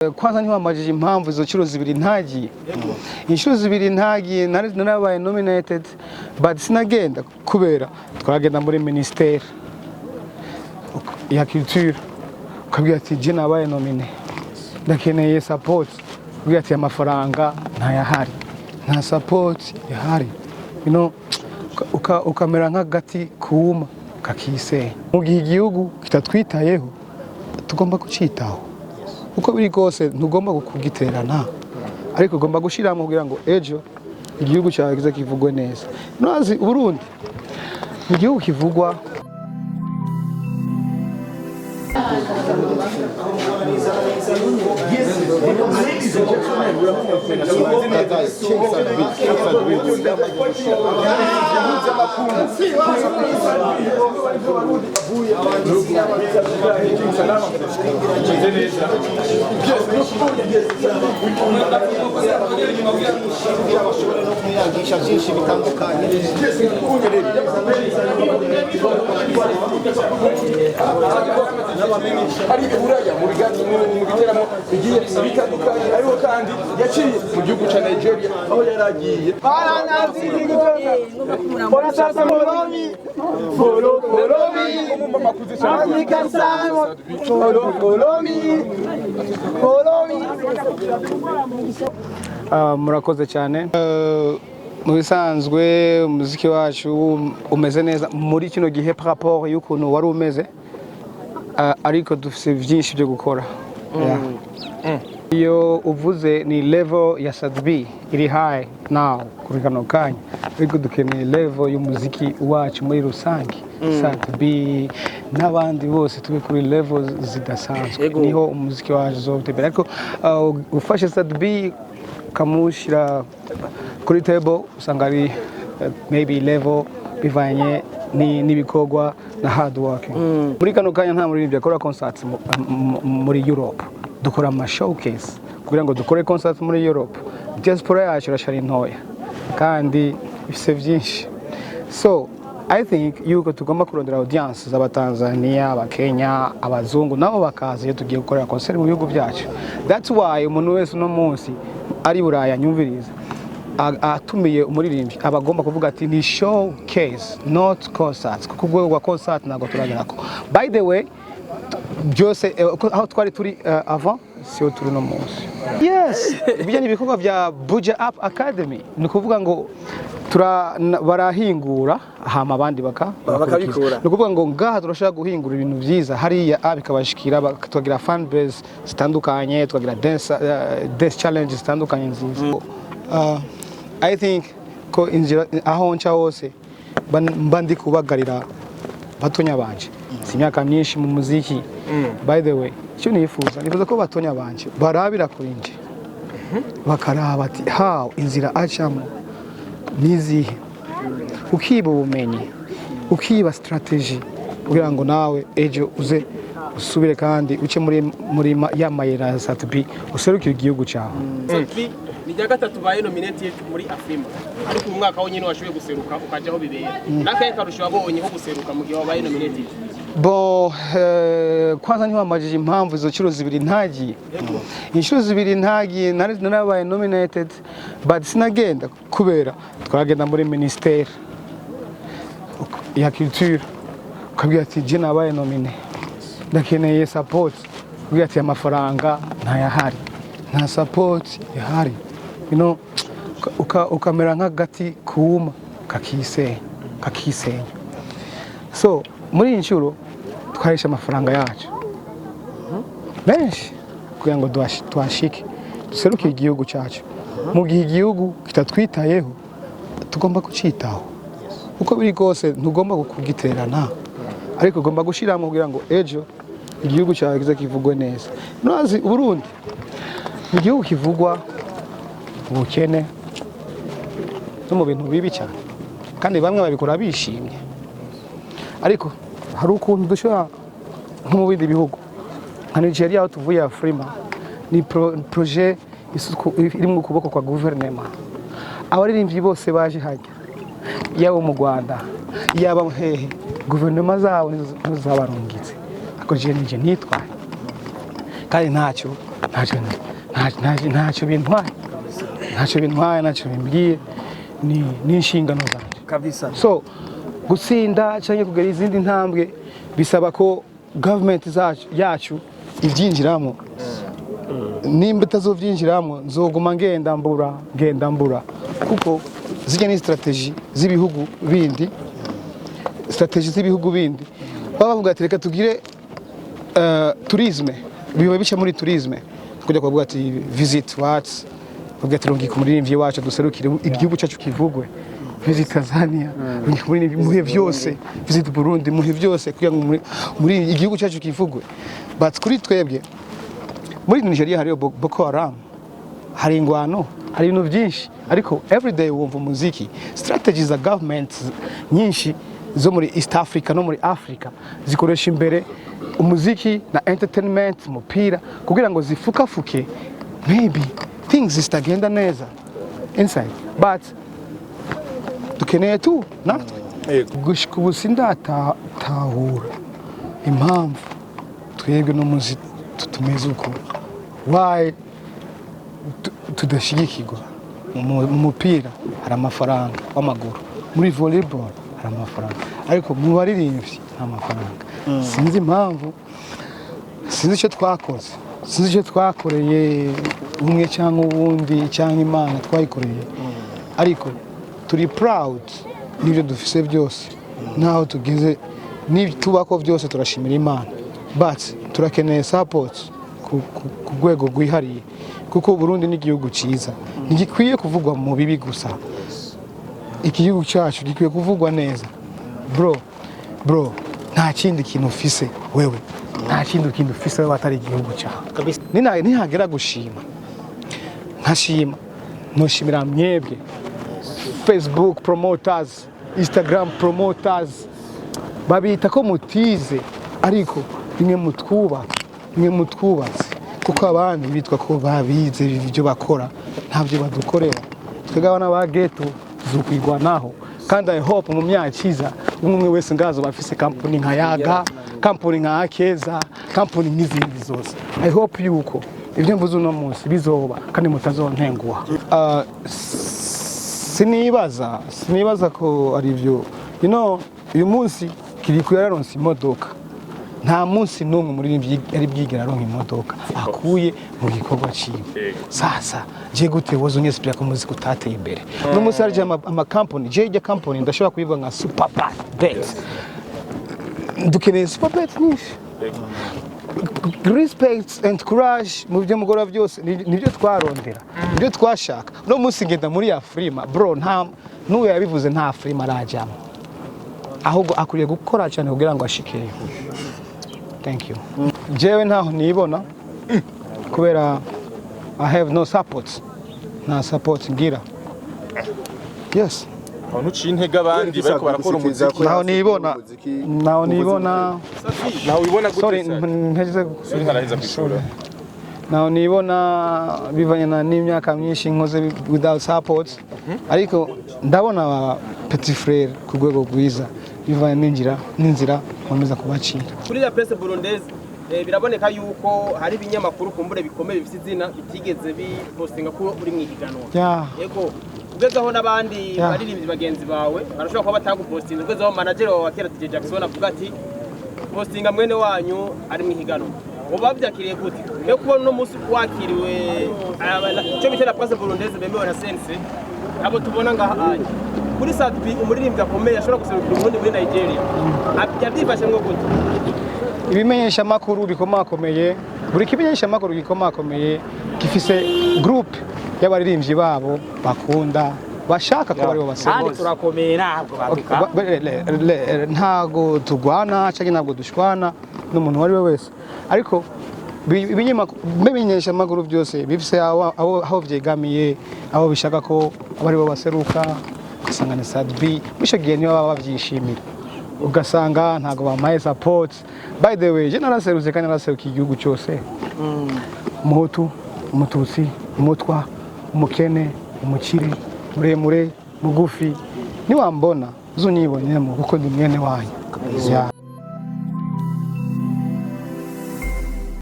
Kwanza ntiwambajije impamvu izo nshuro zibiri ntagiye. Inshuro zibiri ntagiye, nari narabaye nominated, but sinagenda kubera twagenda muri ministère ya culture, ukabwira ati: "Je nabaye nominé, ndakeneye support." Ukabwira ati: "Amafaranga ntayahari, nta support ihari." Ukamera nk'agati kuma kakisenya. Mu gihe igihugu kitatwitayeho, tugomba kucitaho. Uko biri kose ntugomba kugiterana, ariko ugomba gushyiramo kugira ngo ejo igihugu cyawe kize kivugwe neza. Nurazi Uburundi ni igihugu kivugwa. Bashobora no kumwigisha byinshi bitandukanye. Ari i Buraya mu biteramo bigiye bitandukanye, ariko kandi yaciye mu gihugu cya Nigeria aho yari agiye. Follow, follow me. Umumama akuze cyane. African Simon. Follow, follow me. Follow me. Ah, murakoze cyane. Mu bisanzwe umuziki wacu umeze neza muri kino gihe par rapport y'ukuntu wari umeze. Ah, ariko dufite byinshi byo gukora. Yeah. Iyo uvuze ni level ya Sat-B iri high now kuri kano kanya, ariko dukeneye level y'umuziki wacu muri rusange, Sat-B n'abandi bose, tube kuri level zidasanzwe, niho umuziki wacu uzotembera. Ariko ufashe Sat-B ukamushyira kuri table, usanga ari maybe level bivanye n'ibikorwa na hard working. Muri kano kanya nta muririmbyi akora concert muri Europe. Dukora ama showcase kugira ngo dukore concert muri Europe. Diaspora yacu irashari ntoya kandi ifise byinshi, so I think yuko tugomba kurondera audience z'Abatanzania, Abakenya, abazungu, nabo bakaza iyo tugiye gukorera concert mu bihugu byacu. That's why umuntu wese uno munsi ari Buraya nyumviriza, atumiye umuririmbyi, aba agomba kuvuga ati ni showcase, not concert, kuko urwego rwa concert ntabwo turagerako. By the way, byose aho twari turi avant siyo turi no munsi. Yes, ibyo ni ibikorwa bya Buja Up Academy. Ni ukuvuga ngo barahingura, hama abandi Bakabikura. Ni ukuvuga ngo ngaha turashobora guhingura ibintu byiza hariya bikabashikira, tukagira fan base zitandukanye, tukagira dance challenge zitandukanye nziza. I think ko inzira aho nca hose mba ndi kubagarira batonya banje. Si imyaka myinshi mu muziki. By the way, icyo nifuza ko batonya banje barabira kuri nje, bakaraba ati how inzira acamo nizihe, ukiba ubumenyi, ukiba strategy, kugira ngo nawe ejo uze usubire kandi uce muri ya mayira ya Sat-B, userukire igihugu cyawe. Sat-B, ni rya gatatu ubaye nominated muri Afrima, ariko uyu mwaka wonyine washoboye guseruka ukaja aho bibera. N'akahe karusho wabonye ko guseruka mu gihe wabaye nominated? Bon, kwanza ntiwambajije impamvu izo nshuro zibiri ntagiye. Inshuro zibiri ntagiye, nari narabaye nominated, but sinagenda kubera twagenda muri ministère ya culture, ukabwira ati: "Je nabaye nominé, ndakeneye support." Ukabwira ati: "Amafaranga ntayahari, nta support ihari." Ukamera nk'agati kuma kakisenya. So muri iyi nshuro twarishe amafaranga yacu menshi kugira ngo tuhashike, duserukire igihugu cyacu. Mu gihe igihugu kitatwitayeho, tugomba kucitaho. Uko biri kose ntugomba kugiterana, ariko ugomba gushyiramo kugira ngo ejo igihugu cyawe kize kivugwe neza. Nurazi Uburundi ni igihugu kivugwa mu bukene no mu bintu bibi cyane, kandi bamwe babikora bishimye. Ariko hari ukuntu dushobora, nko mu bindi bihugu nka Nigeria aho tuvuye, Afrima ni projet iri mu kuboko kwa guverinoma. Abaririmbyi bose baje hajya, yaba mu Rwanda, yaba hehe, guverinoma zabo nizo zabarungitse. Ariko je nije nitwaye kandi ntacyo. Ntacyo bintwaye, ntacyo bintwaye, ntacyo bimbwiye, ni inshingano zanjye. So gutsinda cyangwa kugera izindi ntambwe bisaba ko government zacu yacu ibyinjiramo. Nimba itazobyinjiramo, nzoguma ngenda mbura, ngenda mbura, kuko zijya ni strategy z'ibihugu bindi. Strategy z'ibihugu bindi, baba bavuga ati: "Reka tugire tourisme." Biba bica muri tourisme, kujya kuvuga ati: "Visit what?" Bavuga ati: "Rungika umuririmbyi wacu duserukire igihugu cyacu kivugwe. Visit Tanzania, rungika umuririmbyi, muhe byose. Visit Burundi, muhe byose kugira ngo muri igihugu cyacu kivugwe." But kuri twebwe, muri Nigeria hariyo Boko Haram, hari ingwano, hari ibintu byinshi, ariko everyday wumva umuziki. Strategies za government nyinshi zo muri East Africa no muri Africa zikoresha imbere umuziki na entertainment, umupira, kugira ngo zifukafuke maybe things zitagenda neza inside. But dukeneye tu natwe. Gushika ubu sindatahura impamvu twebwe no muzi tumeze uko, why tudashyigikirwa. Mu mupira hari amafaranga w'amaguru, muri volleyball hari amafaranga, ariko mu baririmbyi nta mafaranga. Sinzi impamvu, sinzi icyo twakoze, sinzi icyo twakoreye umwe cyangwa uwundi cyangwa Imana twayikoreye, ariko turi proud n'ibyo dufise byose n'aho tugeze n'ibyo byose. Turashimira Imana, but turakeneye support ku rwego rwihariye, kuko Burundi ni igihugu cyiza, ntigikwiye kuvugwa mu bibi gusa. Igihugu cyacu gikwiye kuvugwa neza. Bro, bro, nta kindi kintu ufise wewe, nta kindi kintu ufise wewe atari igihugu cyawe. Nihagera gushima, nkashima, noshimira mwebwe Facebook promoters, Instagram promoters, babita ko mutize, ariko nimwe mutwubaka, nimwe mutwubatse, kuko abandi bitwa ko babize ibyo bakora ntabyo badukorera. Twebwe abana ba ghetto tuzokwigwanaho, kandi I hope mu myaka iza umwe umwe wese ngazo bafise kampuni nka Yaga, kampuni nka Akeza, kampuni nk'izindi zose. I hope yuko ibyo mvuze uno munsi bizoba kandi mutazontenguha. Sinibaza ko ari byo. Uyu munsi Kirikou yararonse imodoka. Nta munsi n'umwe umuririmbyi yari bwigera aronka imodoka akuye mu gikorwa ciwe. Sasa je gute woza unyesipira ko umuziki utateye imbere? Uno munsi harije amakampani, je ijya kampani ndashobora kuyivuga nka Super Bet. Dukeneye Super Bet nyinshi. Respect and courage mu byo mugora byose, nibyo twarondera, nibyo twashaka. Uno munsi ngenda muri Afrima, bro, nta n'uwo yabivuze, nta Afrima arajyamo, ahubwo akwiriye gukora cyane kugira ngo ashikeyo. Thank you. Jewe ntaho nibona kubera I have no support, nta support ngira, yes. Aho ntuciye intege abandi bariko barakora umuziki? Ntaho nibona, ntaho nibona. Naho wibona gute? Sorry. Se? Mpeze. Sorry, ntaraheza kwishura. Naho nibona bivanye na n'imyaka myinshi nkoze without support, ariko ndabona aba petit frère ku rwego rwiza bivanye n'inzira nkomeza kubacira. Kuri la presse burundaise, biraboneka yuko hari ibinyamakuru kumbure bikomeye bifite izina bitigeze bipostinga ko uri mu ihiganwa. Yego, ugezeho n'abandi baririmbyi bagenzi bawe barashobora kuba batagupostinze, ugezeho manager wawe wa kera DJ Jackson avuga ati: "Postinga mwene wanyu ari mu ihiganwa." Ubu babyakiriye gute? Yo kubona uno munsi wakiriwe icyo bita la presse burundaise bemewe na CNC, abo tubona ngaha anye kuri Sat-B, umuririmbyi akomeye ashobora guserukira Uburundi muri Nigeria, yabyifashe ngo gute? Ibimenyesha makuru bikomakomeye, buri kimenyesha makuru gikomakomeye gifise group y'abaririmbyi babo bakunda, bashaka ko baribo Kandi baserukira. turakomeye, ntabwo Okay, baduka. Ntago turwana cyangwa ntabwo dushwana n'umuntu uwo ari we wese, ariko ibimenyesha makuru byose bifise aho vyegamiye, aho bishaka ko abo aribo baseruka. Ugasanga ni Sat-B, muri ico gihe niyo baba bavyishimira, ugasanga ntago bampaye support. By the way, je naraserutse kandi naraserukiye igihugu cyose: umuhutu, umututsi, umutwa, umukene, umukire, muremure, mugufi. Niwambona uzunyibonemo kuko ndi mwene wanyu. Yeah.